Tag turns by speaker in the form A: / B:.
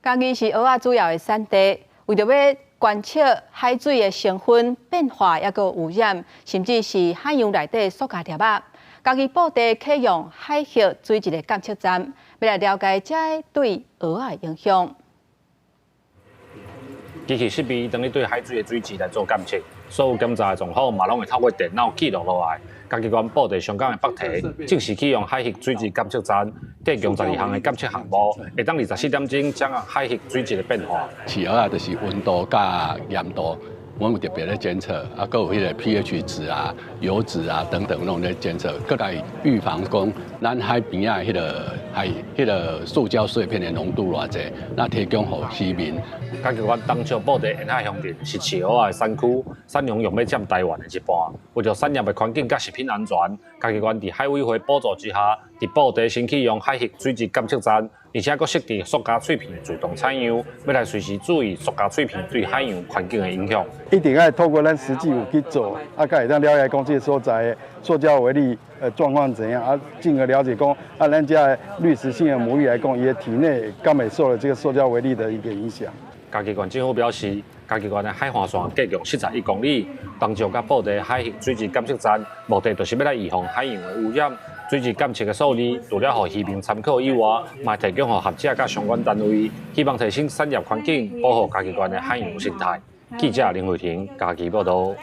A: 嘉義是蚵仔主要的產地，為著欲觀測海水的成分變化，抑閣污染，甚至是海洋內底塑膠粒仔。嘉義布袋啟用海域水質的監測站，欲來了解這對蚵仔的影響。
B: 機器設備當咧對海水的水質來做監測，所有檢查的狀況嘛攏會透過電腦記錄落來。嘉義縣布袋上港的北堤正式啟用海域水質監測站，提供12項的監測項目，會當24點鐘掌握海域水質的變化。
C: 飼蚵仔就是溫度佮鹽度，阮有特別咧監測，啊，閣有彼个 pH 值啊、油脂啊等等攏咧監測，閣來預防講咱海邊仔彼个海彼个塑膠碎片的濃度偌濟，那提供予漁民。
B: 嘉義縣東石布袋沿海鄉鎮是飼蚵仔的產區，產量約欲佔台灣的一半。為著產業的環境佮食品安全，嘉義縣佇海委會補助之下，佇布袋新啟用海域水質監測站，而且閣設置塑膠碎片自動採樣，欲來隨時注意塑膠碎片對海洋環境的影響。
D: 一定愛透過咱實際有去做，啊，才會當了解講這个所在的塑膠微粒狀況怎樣，啊，進而了解講啊，咱遮濾食性的牡蠣來講，伊的體內敢會受了這个塑膠微粒的一個影響。
B: 嘉義縣政府表示，嘉義縣的海岸線計共71公里，東石佮布袋海域水質監測站，目的就是欲來預防海洋的污染。水質監測的數字，除了予漁民參考以外，嘛提供予學者佮相關單位，希望提升產業環境，保護嘉義縣的海洋生態。記者林慧婷嘉義報道。